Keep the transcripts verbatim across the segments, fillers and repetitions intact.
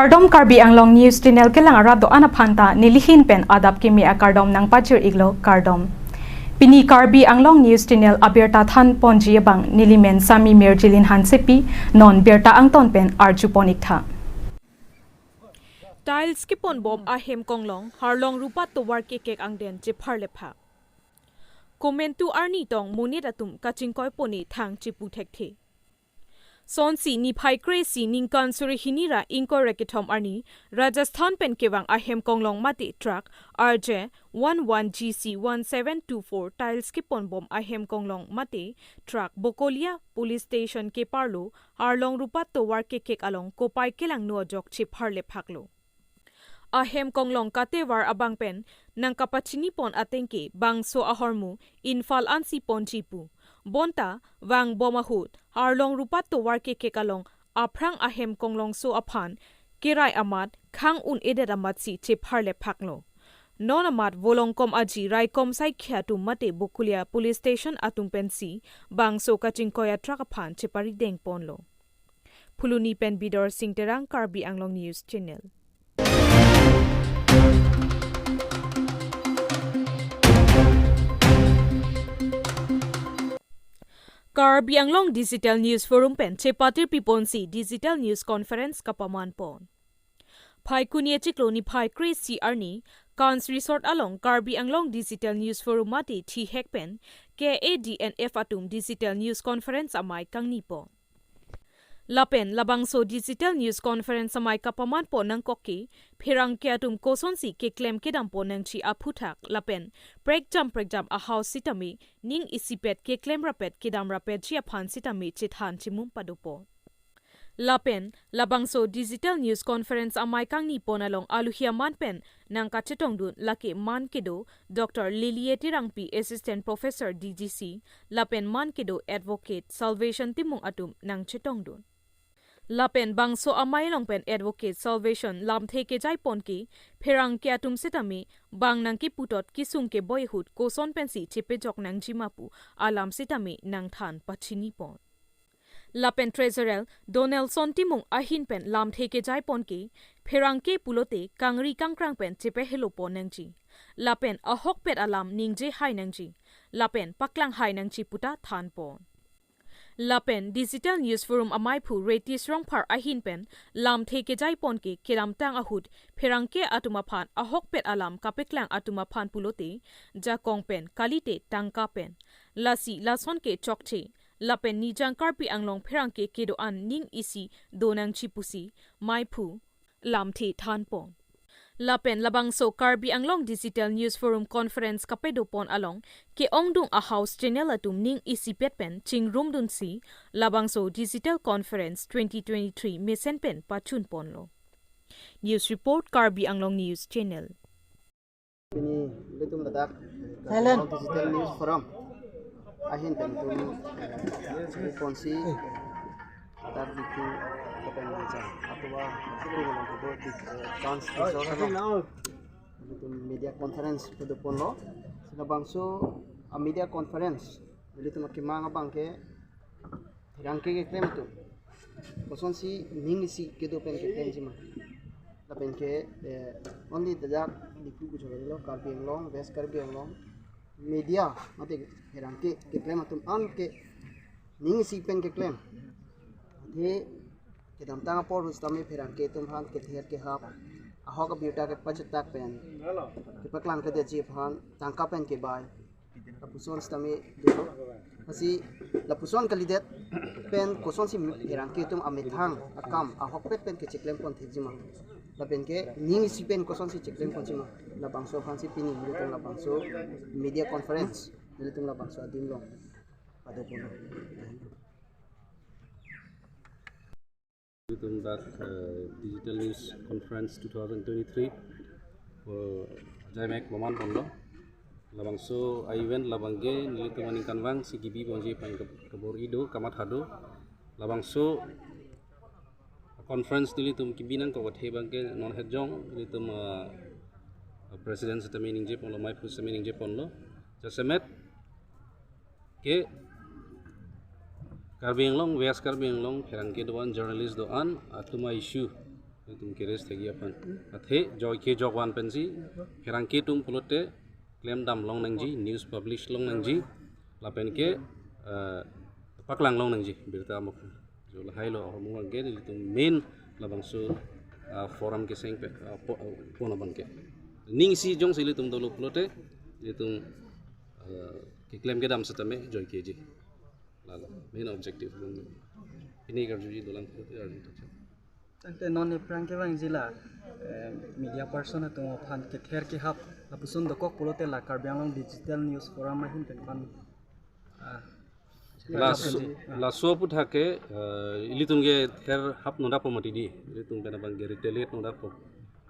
Kardom, Karbi Anglong News Channel kelang arat do-an aphan ta nelihin pen adap kimi akardom nangpajir-iklo, kardom. Pini Karbi Anglong News Channel abirta thanponji abang nelimen Sami Mirjilin Hansepi, non birta angton pen arjupon-iktha. Tiles keponbom ahem konglong, Harlong Rupat tovar kekek angden chepharlephak. Komantu arni tong monit atum kachingkoi pone thang chepu thekthe. Sonsi niphai kre-isi ningkan suri hini ra ingkoi ra kethom arni, Rajasthan pen kevang ahem konglong mate truck R J one one G C one seven two four tiles keponbom ahem konglong mate truck Bokolia Police Station keparlo Harlong Rupat tovar kekek along kopai kelangno ajok chepharlephaklo. Ahem konglong katevar abang pen nangkapachinipon atengke bangso ahormu Imphal ansi ponji pu. Bonta vangbom ahut Harlong Rupat tovar kekek along aphrang ahem konglongso aphan kerai amat khang un-edet amatsi chepharlephaklo. Non amat volongkom aji raikom saikhya atum mate Bokolia Police Station atum pensi bangso kachingkoi atruck aphan cheparidengponlo. Phuloni pen Bidor Sing Terang, Karbi Anglong News Channel. Karbi Anglong Digital News Forum pen chepatirpiponsi Digital News Conference kapamanpon. Phaikuni achiklo niphai kre-isi arni, Kans Resort along Karbi Anglong Digital News Forum mate thihek pen K A D N F atum Digital News Conference amei kangnipon. Lapen labangso Digital News Conference amei kapamanpon nangkok ke, pherangke atum kosonsi keklem kedampon nangji aphuthak, lapen prekjam prekjam ahaus sitame ning isipet keklem rapet kedam rapetji aphan sitame chethan chimum padopon. Lapen labangso Digital News Conference amei kangnipon along alohi aman pen nangkachetongdun lake man kedo Doctor Lilie Terangpi, Assistant Professor D G C, lapen man kedo Advocate Salvation Timung atum nangchetongdun. Lapen bangso amei along pen Advocate Salvation lamthe kejaipon ke, pherangke atum sitame bang nangkeputot kesung keboi ahut koson pensi chepejok nangjima pu alam sitame nangthan pachinipon. Lapen Treasurer Donaldson Timung ahin pen lamthe kejaipon ke, pherangke pulote kangri kangkrang pen chepehelopon nangji. Lapen ahokpet alam ningje hai nangji. Lapen paklang hai nangji puta thanpon. Lapen Digital News Forum ameiphu Reti Srongphar ahin pen lamthe kejaipon ke, kedamtang ahut pherangke atum aphan ahokpet alam kapeklang atum aphan pulote jakong pen kalite tangka pen. Lasi lason ke chokche. Lapen Nijang Karbi Anglong pherangke kedo-an ning isi do nangji pusi meiphu lamthe thanpon. Lapen labangso Karbi Anglong Digital News Forum Conference kapadopon along ke-ongdung ahaus channel atum ning isipet pen chingrumdunsi labangso Digital Conference twenty twenty-three mesen pen pachunponlo. News report, Karbi Anglong News Channel. Pini ilitum ladak Silent. Digital News Forum ahin pen ilitum, eh, ponsi ladak D Q kapen baca atau ilitum belum kedua di, eh, Kans Resort, ilitum media conference kedoponlo. Sila bangso a media conference ilitum akemang abang ke pherangke keklem atum kosonsi ning isi kedo pen keklemjima. Lapen ke, eh, only the dak D Q kuchok lo, Karbi Anglong, West Karbi Anglong media mate pherangke keklem atum an ke ning isi pen keklem. Athe kedamtang apor ahut sitame pherangke atum aphan kether kehap, ahok abirta kepachetak pen kepaklang kedetji aphan tangka pen kebai, lapuson sitame dolo. Lasi lapuson kalidet pen kosonsi pherangke atum amethang akam ahokpet pen kecheklemponthekjima, lapen ke ning isi pen kosonsi cheklemponjima, labangso aphansi pini ilitum labangso media conference ilitum labangso adim along padoponlo. Ilitum dak, eh, Digital News Conference two thousand twenty-three, eh, ajaimek pamanponlo. Labangso a event labang ke nelitum aningkanvang si kebiponji aphan ke-, kebor-i do, kamatha do. Labangso conference nelitum kebi nangkok athe abang ke non hetjong nelitum, eh, president sitame ningjeponlo, meiphu sitame ningjeponlo. Jasemet ke Karbi Anglong, West Karbi Anglong pherangke do-an, journalist do-an atum a-issue Itum ke-raise thekji aphan. Athe joike jokvan pensi pherangke atum pulote klemdam long nangji, news publish long nangji, lapen ke, eh, paklang long nangji birta amok. Jo lahai lo ahormu abangke ilitum main labangso, ah, forum keseng pen, ah, po-, ah, pon abangke. Ning isi jongsi ilitum dolo pulote ilitum, eh, keklem kedam setame joikeji. Lalo main objective. Pini karjuji dolang pulote arju toksa. Tangte non ephrang kevangji la, eh, media person atum aphan kether kehap lapuson dokok pulote la Karbi Anglong Digital News Forum ahin pen pan, ah, Laso, ah. Laso aphuthak ke, eh, ilitum kether hap nodakpo mati di, ilitum pen abangke retaliate nodakpo.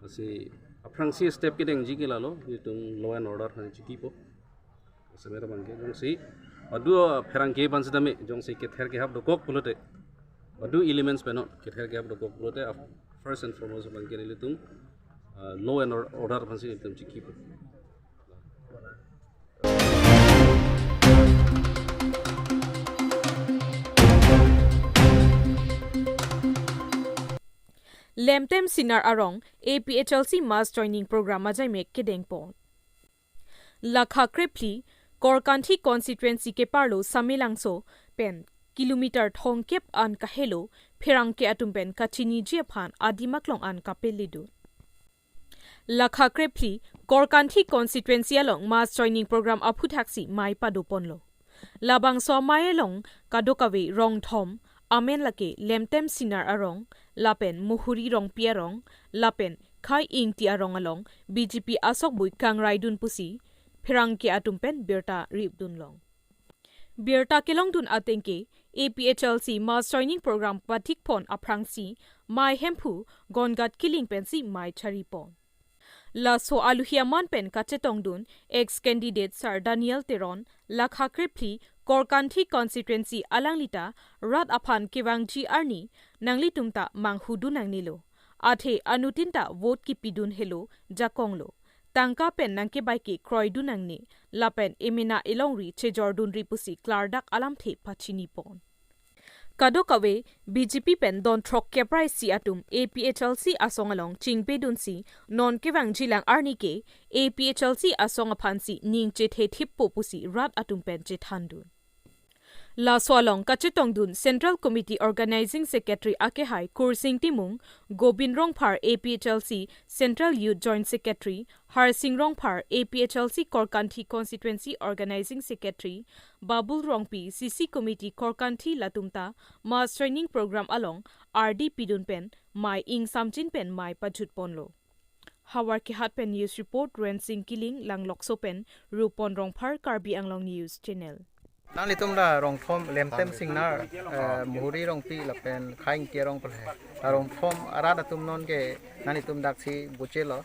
Lasi aphrangsi step kedengji ke lalo, ilitum law and order aphan chikipo. Semer abangke jongsi adu pherangke aphan setame jongsi kether kehap dokok pulote, adu elements pen non kether kehap dokok pulote, ap-, first and foremost abangke ilitum, ah, law and or-, order aphansi ilitum chikipo. Lemtem Sinar arong A P H L C mass joining program ajaimek kedengpon. Lakha krephli, Korkanthi constituency keparlo Samelangso pen kilometer thomkep an kahelo pherangke atum pen kachiniji aphan adimak long an kapeledun. Lakha krephli, Korkanthi constituency along mass joining program aphuthaksi mei padoponlo. Labangso amei along kadokave rong thom, amen lake Lemtem Sinar arong, lapen Muhuri Rongpi arong, lapen Khai Ingti arong along B J P asokbui kangraidun pusi pherangke atum pen birta ripdun long. Birta kelongdun atengke, A P H L C mass joining program pathikpon aphrangsi mei Hemphu Gonggat Killing pensi mei charipon. Laso alohi aman pen kachetongdun ex candidate Sir Daniel Teron, Lakha krephli, Korkanthi constituency alanglita rat aphan kevangji arni nanglitum ta manghudun nangnelo. Athe anuttin ta vote kipidun helo, jakonglo. Tangka pen nangkebai ke kroidun nangne, lapen emena elongri chejordunri pusi klardak alamthe pachinipon. Kadokave B J P pen don throkkep ra isi atum A P H L C asong along chingpedunsi non kevangjilang arni ke A P H L C asong aphansi ning chethe thippo pusi rat atum pen chethandun. Laso along kachetongdun Central Committee Organizing Secretary akehai Kursing Timung, Gobin Rongphar A P H L C Central Youth Joint Secretary, Harsing Rongphar A P H L C Korkanthi Constituency Organizing Secretary, Babul Rongpi C C Committee Korkanthi latum ta mass joining program along ardi pidun pen mei ingsamjin pen mei pajutponlo. Howraghat pen news report Rensing Killing, Langlokso pen Rupon Rongphar, Karbi Anglong News Channel. Nanglitum la rong thom, Lemtem Singnar, eh, Muhuri Rongpi lapen Khai Ingti arong pu he. La rong thom arat atum non ke nanglitum daksi buchelo.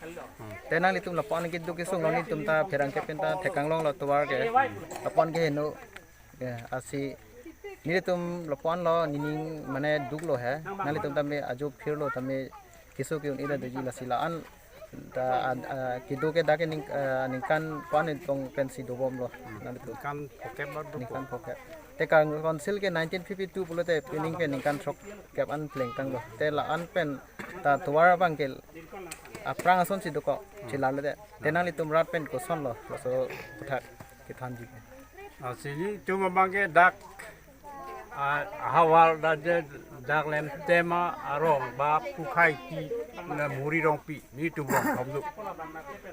Te nanglitum lapu-an keduk kesung nanglitum ta pherangke pen ta thekang longlo tovar ke. Lapu-an ke heno. Ya, lasi nelitum lapu-an lo nening mane duklo he. Nanglitum tame ajo phirlo tame keso ke-un-e ta doji, lasi la-an ta, ah, ah, kedo ke dak ke ning, ah, ningkan pan tong pensi dobomlo. Nanglitum. Ningkan phokep ba do. Ningkan phokep. Te Council ke nineteen fifty-two pulote pining ke ningkan throkkep an plengtanglo. Te la-an pen ta tovar abangke aphrang asonsi dokok, chilale te. Te nanglitum rat pen kosonlo, laso aphuthak kethanji ke. Ah, si nelitum abangke dak, ah, havar dak je dak Lemtem arong ba Pu Khai Ingti na Muhuri Rongpi, nelitum rong thom do.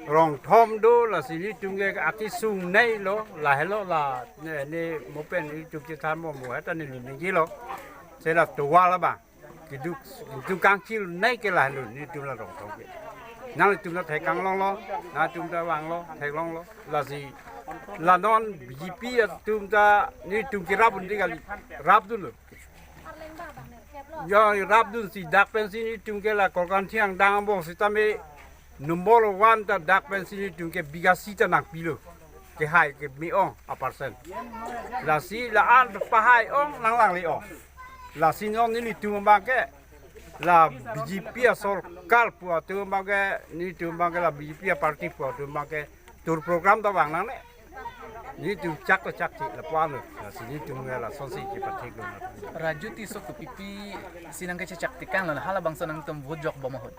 Rong thom do, lasi nelitum ke akesung neilo, lahelo la, ne, ne mo pen nelitum chethan mo mo, eta ne, ne, ne gilo. Sela tovar abang. Keduk, keduk kangchil nei ke lahelo, nelitum la rong thom ke. Nanglitum la thekang longlo, nanglitum ta vanglo, theklonglo. Lasi la non B J P atum ta nelitum kerap un-e kali, rapdunlo. Ya, rapdunsi dak pensi nelitum ke la Korkanthi angdeng angbong sitame number one ta dak pensi nelitum ke bigha sita nangpilo. Kehai keme-ong a percent. Lasi la-an pahai ong nanglangle ong. Lasi non nelitum abangke la B J P asorkar pu atum abangke, nelitum abangke la B J P aparty pu atum abangke tour program ta vang nangne. Nelitum chak to chak ti lapuan lo. Lasi nelitum nge lasonsi chepathek lo. Raju Tisso kopipi si nangkachechak tekang lo, halabangso nangtum vote jok bom ahut?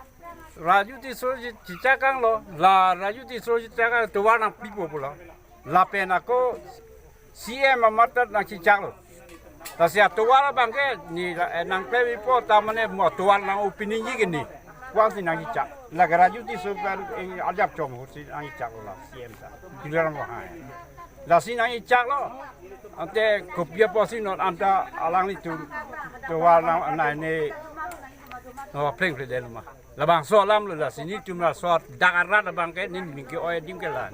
Raju Tisso che-, chechak kang lo, la Raju Tisso chechak kang tovar nangpipo pulo. Lapen ako C M amat ta nangchechak lo. Lasi atovar abangke ne la, eh, nangklempo ta mane mo tovar nang opinion ji ke ne. Ko-ansi nangchechak. La Raju Tisso kan, eh, ajap chom ahutsi nangchechak lo la C M ta. Tuliram Ronghang. Lasi nangchechak lo. Ante kopi apotsi non anta alanglitum tovar nang nai ne. Oh, pleng pleng delo ma. Labangso alam lo, lasi nelitum laso dak arat abangke ne mingke oi adim ke la.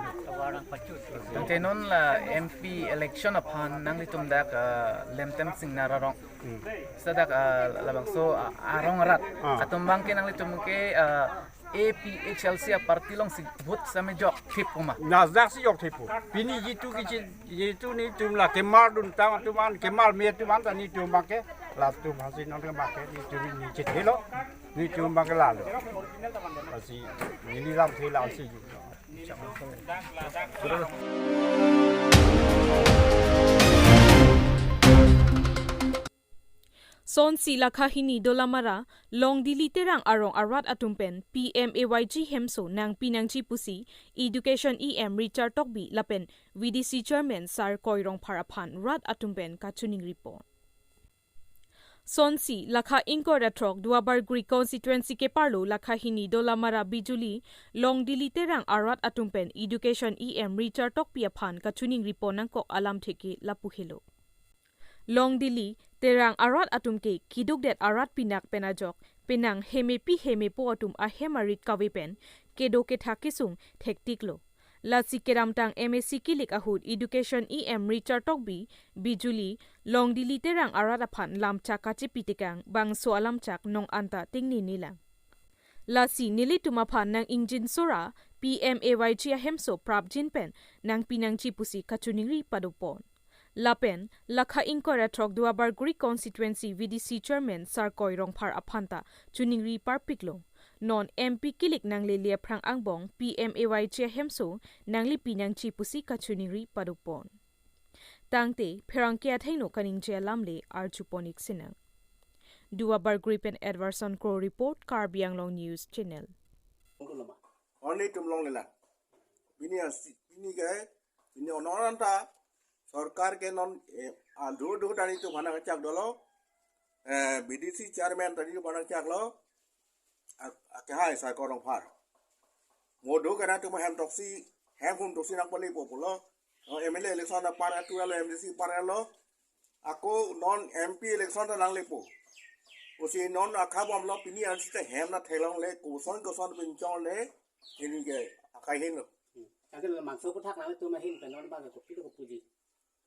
Tangte non la M P election aphan nanglitum dak, ah, Lemtem Singnar arong. Hmm. Seta dak, ah, labangso, ah, arong arat. Ah. Atum abangke nanglitum ke, ah, A P H L C a-party alongsi vote same jokthip pu ma? Ladak si jokthippo. Pini jitu kichi, jitu nelitum la kemar dun tang atum an, kemar me atum an ta nelitum abangke, latum hasi non ke abangke nelitum ne chethelo. Nelitum abangke lalo. Lasi neli lamthe la-ansi. Sonsi lakha hini Dolamara, Longdili Terang arong arat atum pen P M A Y G hemso nangpi nangji pusi Education E M Richard Tokbi lapen V D C Chairman Sarkoi Rongphar aphan rat atum pen kachiningripo. Sonsi lakha ingkoi ra throk Duarbagori constituency keparlo lakha hini Dolamara Bijuli, Longdili Terang arat atum pen Education E M Richard Tokbi aphan kachiningripo nangkok alamthe ke lapu helo. Longdili Terang arat atum ke kedukdet arat pinak pen ajok, penang hemepi hemepo atum ahem arit kave pen kedo kethak kesung thektiklo. Lasi kedamtang M A C kilik ahut Education E M Richard Tokbi, Bijuli, Longdili Terang arat aphan lamchak kachepi tekang bangso alamchak non anta tingninilang. Lasi nelitum aphan nang-ingjinso ra P M A Y G ahemso prapjin pen nangpi nangji pusi kachiningri padopon. Lapen lakha ingkoi ra throk Duarbagori constituency V D C Chairman Sarkoi Rongphar aphan ta chiningri parpiklo. Non M P kilik nanglele aphrang angbong P M A Y G ahemso nanglipi nangji pusi kachiningri padopon. Tangte pherangke athengno kaningje alam le arjupon-ik sinang. Duarbagori pen Edwardson Kro report, Karbi Anglong News Channel. Only tum long lela. Pini asi, pini ke, pini onoran ta, sorkar ke non, eh, adur dur tani tu mana kachak dolo, eh, V D C chairman tani tu mana kachak lo, ak-, ak-, hai Sarkoi Rongphar. Mo do kana tu mahem toksi, hem hum toksi nangpalepo pulo, o M L A election apar atu alo, M D C apar alo, ako non M P election ta nanglepo. Pusi non akhabomlo pini ansi ta hem nangtheklongle, koson koson pinchongle, ini ke akai hin lo. Hmm. Tangte labangso aphuthak nangtum ahin pen non bang kopi kopuji?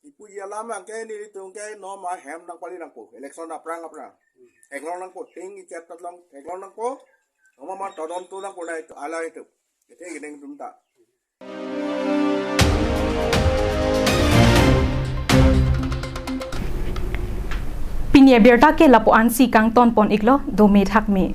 Ipuji alam abangke nelitum ke non ma hem nangpali nangpo. Election aphrang aphrang. Hmm. Theklong nangpo, ting ichat tatlong theklong nangpo. Oma ma todonto nangpo nai to alai to. Ete gini tum ta. Pini abirta ke lapu-ansi kangtonpon-iklo, dome thakme.